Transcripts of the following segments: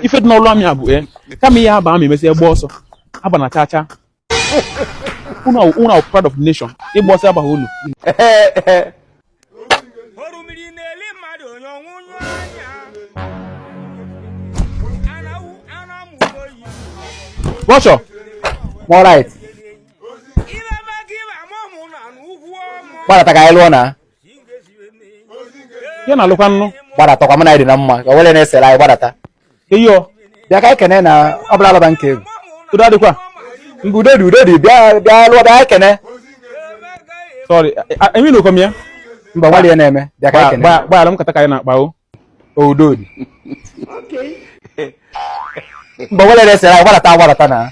Ife dị n'ọlụ army a bụ kama ihe aba army emesịa gba ọsọ aba na chacha. Unu are proud of the nation. Ịgba ọsọ abaghị ulu. Bọchọ. All right. Gbadata ka anyị lụọ na. Ya na-alụkwa nnụ. Gbadata kwa mụ na anyị dị na mma ka wele na-esere anyị gbadata. Eyo. Bịa ka anyị kene na ọ bụla alọba nke egwu. Udo adịkwa. Mgbe udo dị udo dị bịa bịa lụọ bịa anyị kene. Sorry, emi na okom ya. Mba nwale ya na-eme bịa ka anyị kene. Gbaghara m nkata ka anyị na-akpa o. O udo dị. Mba nwale na-esere anyị gbadata gbadata na.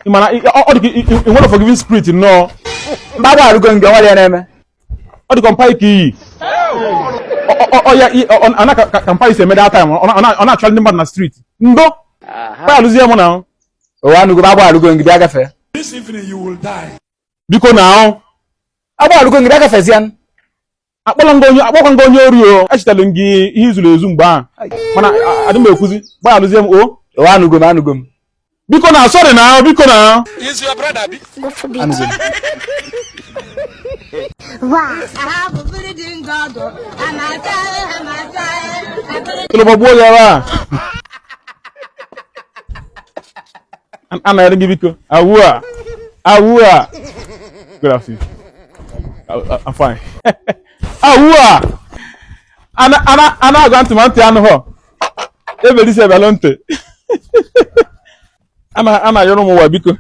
Ị mana ọ dị ka ị nwere forgiving spirit nnọọ. Mba agbagharago m gị nwale ya na-eme. Ọ dị ka mpa ike iyi. Ọ ya ọ na ka mpa isi eme that time ọ na-achọ ndị mmadụ na street. Ndo. Gbaghalụzie mụ na. O anụgo m agbagharago m gị bịa gafee. This evening you will die. Biko na ahụ. Agbagharago m gị bịa gafezie. Akpọkwa nga onye ori o. Echetara m gị ihe izuru ezu mgbe ahụ. Mana adị m ekwuzi. Gbaghalụzie m o. O anụgo m anụgo m. Biko na sorry na biko na. Is your brother B? Anụgo m. Tụlụgbọgbuo ya ebe a. A na-ere gị biko. Awu a. Awu a. Good afternoon. I'm fine. Awu a. A na-agwa ntị ma ntị anụghọ. Ebelisi ebelụ ntị. A na-ayọrọ ụmụ ụwa biko.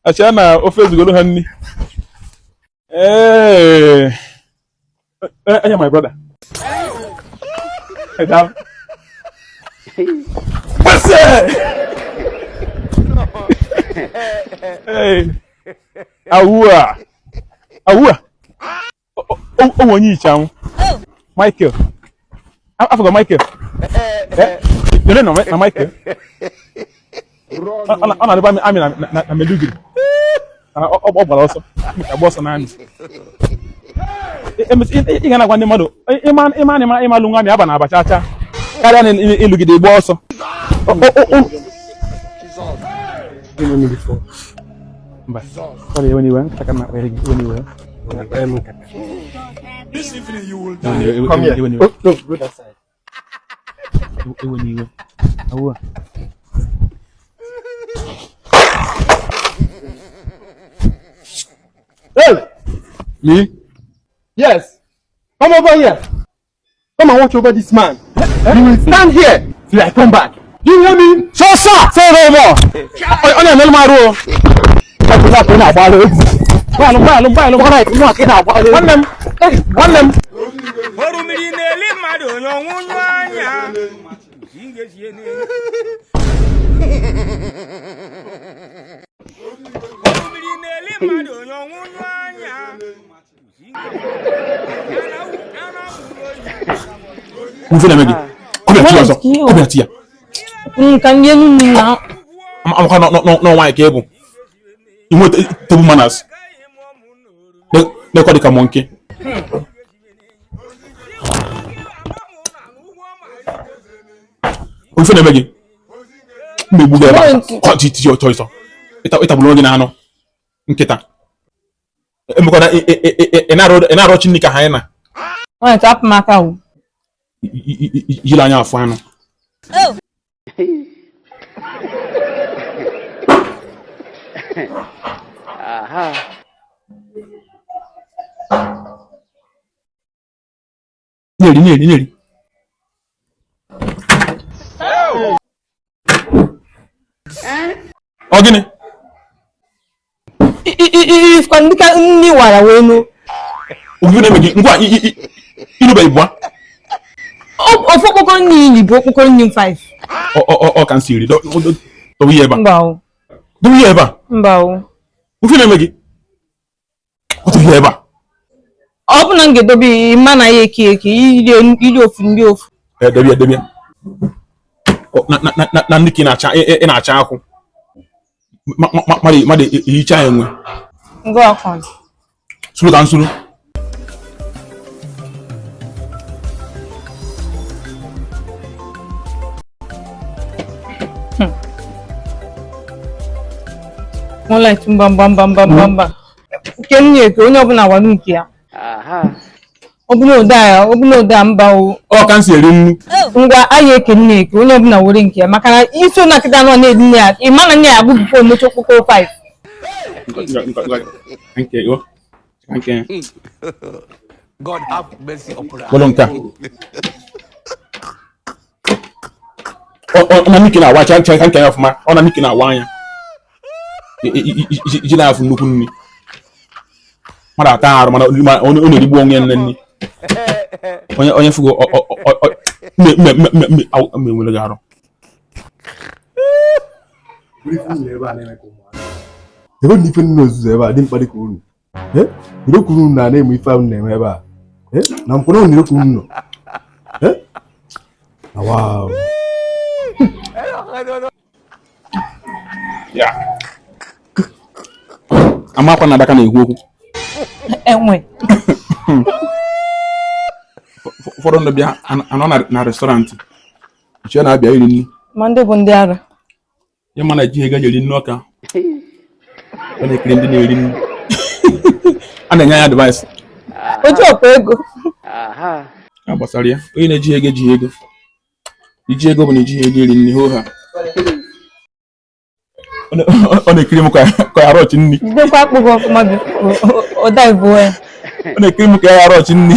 Achịa na ofe ezugoro ha nni. Hey, hey, my brother. Hey, down. What's it? Hey, awua, awua. Oh, onye icha Michael. I forgot Michael. Eh, you don't know na Michael. Ọ na-adịba amị na Maiduguri. Ọ gbara ọsọ. Agba ọsọ na amị. Ị ga na-agwa ndị mmadụ ịma ịma ịmalụ nwa amị aba na abacha acha karịa na ịlụgide ịgba ọsọ. Mba. Sorry, ewe n'iwe nkata ka m na-akpa gị ewe n'iwe. This evening you will die. Come here. Ewe n'iwe. Oh, no, go that side. Ewe n'iwe. Awua. Hey! Me? Yes! Come over here! Come and watch over this man. You will stand here till I come back. Do you hear me? So sir! Say no more! Ọ na-emelụ m arụ o. Nwa na-agbalụ egwu. Gbaalụ gbaalụ gbaalụ. Nwa na-agbalụ egwu. Nwanne m. Nwanne m. Orumiri na-eli mmadụ onye ọnwụnyụ anya. Orumiri na-eli mmadụ onye ọnwụnyụ anya. Mfe na-eme gị. Ọ bịa ti ya ọzọ. Ọ bịa ti ya. Nka ndị enu na. Amakwa nọ nwaanyị ka ị bụ. I nwe table manners. Na-ekọ dị ka monkey. Mfe na-eme gị. Mmegbu gị ebe a. Ọ ti ti ọtọ ịsọ. Ịtagburu onwe gị n'anụ. Nkịta. Emekwana ị na-arụ chi nri ka ha na. Nwaanyị tapụ m aka o. Jiri anya afụ anụ. Nyeri nyeri nyeri. Ọ gịnị? Ifkwa ndị ka nni wara wee nụ. Oge na-eme gị ngwa ịlụbe ịbụa. Ofu okpokoro nni ili bụ okpokoro nni 5. Ọ ka m si eri. Dowe ihe ebe a. Mba o. Dowe ihe ebe a. Mba o. Ofe na-eme gị. Otu ihe ebe a. Ọ bụ na m ga-edobe ịma na ya eke eke iri ofu ndị ofu. Debe ya debe ya. Na ndị ka ị na-acha akwụ. Mmadụ ehicha enwe. Ngwa ọkwa. Suru ka nsuru. More light mba mba mba mba mba mba. Nke m na-eke onye ọbụla wara nke ya. Ọ bụrụ ụda ya, ọ bụrụ ụda mba o. Ọ ka m si eri nnu. Ngwa anyị eke nne eke onye ọbụla were nke ya maka na iso na kịta nọ na-eri nne ya ị ma na nne ya abụ bifo omechi okpokoro 5. Nke o. Nke. God have mercy upon us. Bọlụ nke a. Ọ na miki na-awa cha cha nke ya ọfụma. Ọ na miki na-awa anya. Iji na-afụ nnukwu nri. Mmadụ ata arụ mana ọ na-erigbu onwe ya nne nri. Onye onye fugo ọ ọ ọ ọ mme mme mme mme mme nwere gị arụ. Ebe na ife nnu ozuzo ebe a dị mkpa dịka unu. Irekwuru unu na na-eme ife ahụ na-eme ebe a. Na mkpụrụ unu irekwuru unu nọ. Na wow. Ya. Amakwa na adaka na-ekwu okwu. Enwe. Ụfọdụ ndị bịa anọ na restọrantị. Iche na-abịa iri nri. Ma ndị bụ ndị ara. Ya mana ejighị ego eri nri ọka. Ọ na-ekiri ndị na-eri nri. A na-enye ya advice. Oji ọkwa ego. A gbasara ya. Onye na-ejighị ego ejighị ego. Iji ego bụ na ijighị ego eri nri hoo ha. Ọ na-ekiri m ka ya rọchị nri. Jidekwa akpụ gị ọfụma ọ daivuo ya. Ọ na-ekiri m ka ya rọchị nri.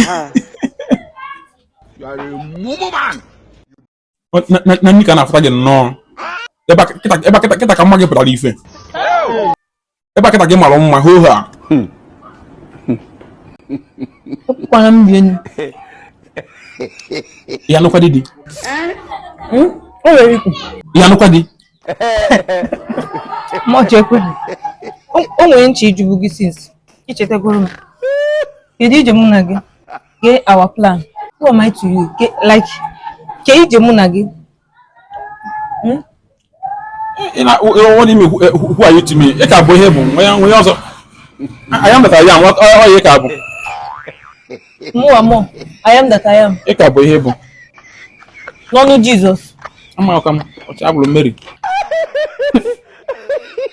Na nri ka na-afụta gị nnọọ. Ebe kịta ka mma gị pụtara ife. Ebe kịta gị mara mma hoo ha. Kwana m bi enu. Ya nụkwa di di. O nwere ikwu. Ya nụkwa di. Ma ọ chekwe. O nwere ncha ijubu gị since. Ichetagoro m. Kedu ije mụ na gị? Get our plan. Who am I to you? Like, ke ije mụ na gị? Who are you to me? Ị ka bụ ihe bụ onye ọzọ. I am that I am. Ọ ka bụ. Mụwa mụ. I am that I am. Ị ka bụ ihe bụ. N'ọnụ Jizọs. Ama ọka m. Ọcha abụrụ Mary.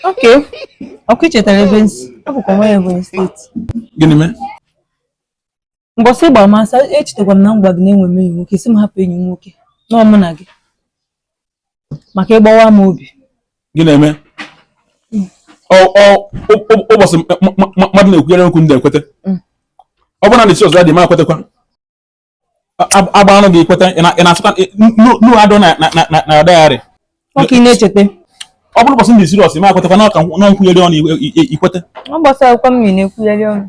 Okay. Ọkụ ichetara ebe nsi. Abụkwa nwa ya Ebonyi steeti. Gịnị mee? Mbọsị ịgba m asa echetakwa m na ngwa gị na-enwe m enyi nwoke si m hapụ enyi m nwoke nọọ mụ na gị maka ịgbawa m obi. Gịnị eme? Ụbọchị mmadụ na-ekwunyere okwu ndị ekwete. Ọ bụrụ na ndị ọzọ dị ma ekwetekwa. Agba anụ gị ekweta ị na-asụkwa nu adọ na dayarị. Ọka ị na-echeta. Ọ bụrụ ụbọchị ndị siriọs ma ekwetekwa na ọka na nkwunyere ọnụ ikwete. Ọ gbasara m na-ekwunyere ọnụ.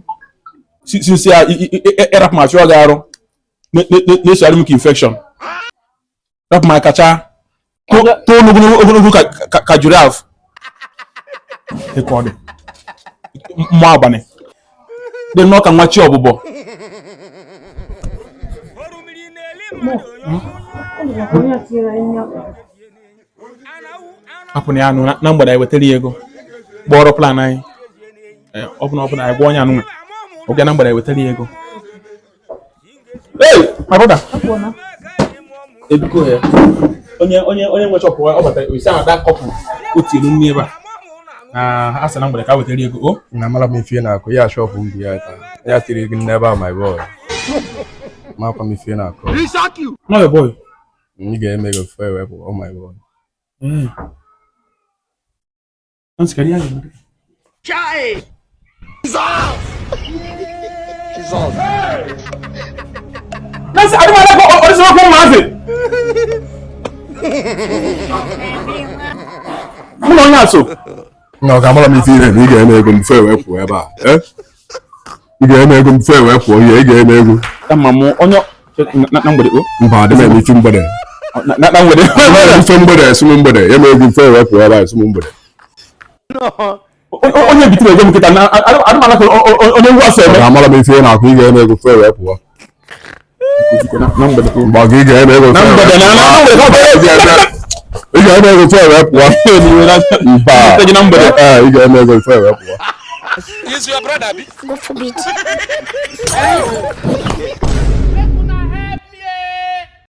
Since ya ịrapụ ma chụọ gị arụ na-esogharị m ka infection. Rapụ ma kacha too ogologo ka giraffe. Ịkọ dị. Mmụọ abalị. Dị nnọọ ka nwa chi ọbụbọ. Hapụ na ya anụ na mgbede anyị wetara ya ego. Gbọrọ plan anyị. Ọ bụ na anyị gwa onye anụ nwe. Oge na mgbede anyị wetara ya ego. Hey, my brother. Ebiko ya. Onye onye onye nwe chọpụ ọ batara isi ahụ da kọpụ o tinyere nri ebe a. Na a sị na mgbede ka wetara ego. O Na mara m ife na-akụ ya shọpụ m bi ya taa. Ya tiri gị n'ebe a my boy. Makwa m ife na-akụ. No your boy. Ị ga-eme ego fe wepụ oh my boy. Nsị ka ya. Chai! Nasi adịmala ka ọ dịsị okwu ụmụazị. Mụ na onye aso. Na ọ ga-amara m ife ire na ị ga-eme ego m fe wepụ ebe a. Ị ga-eme ego m fe wepụ ihe ị ga-eme ego. Kama mụ onye na mgbede o. Mba adị m eme ife mgbede. Na mgbede. Ife mgbede esi m mgbede ya eme ego m fe wepụ ebe a esi m mgbede. Onye bitere ego m nkịta na adịmala ka onye ngwa asọ Ọ eme. ga-amara m ife na-akụ ị ga-eme ego fe wepụ. Na mgbede o. Mgbe ị ga-eme ego Na mgbede na mgbede ka ọ bụ. Ị ga-eme ego fe wepụ. Mba. Na mgbede. Ị ga-eme ego fe wepụ. Is your brother? Go for it.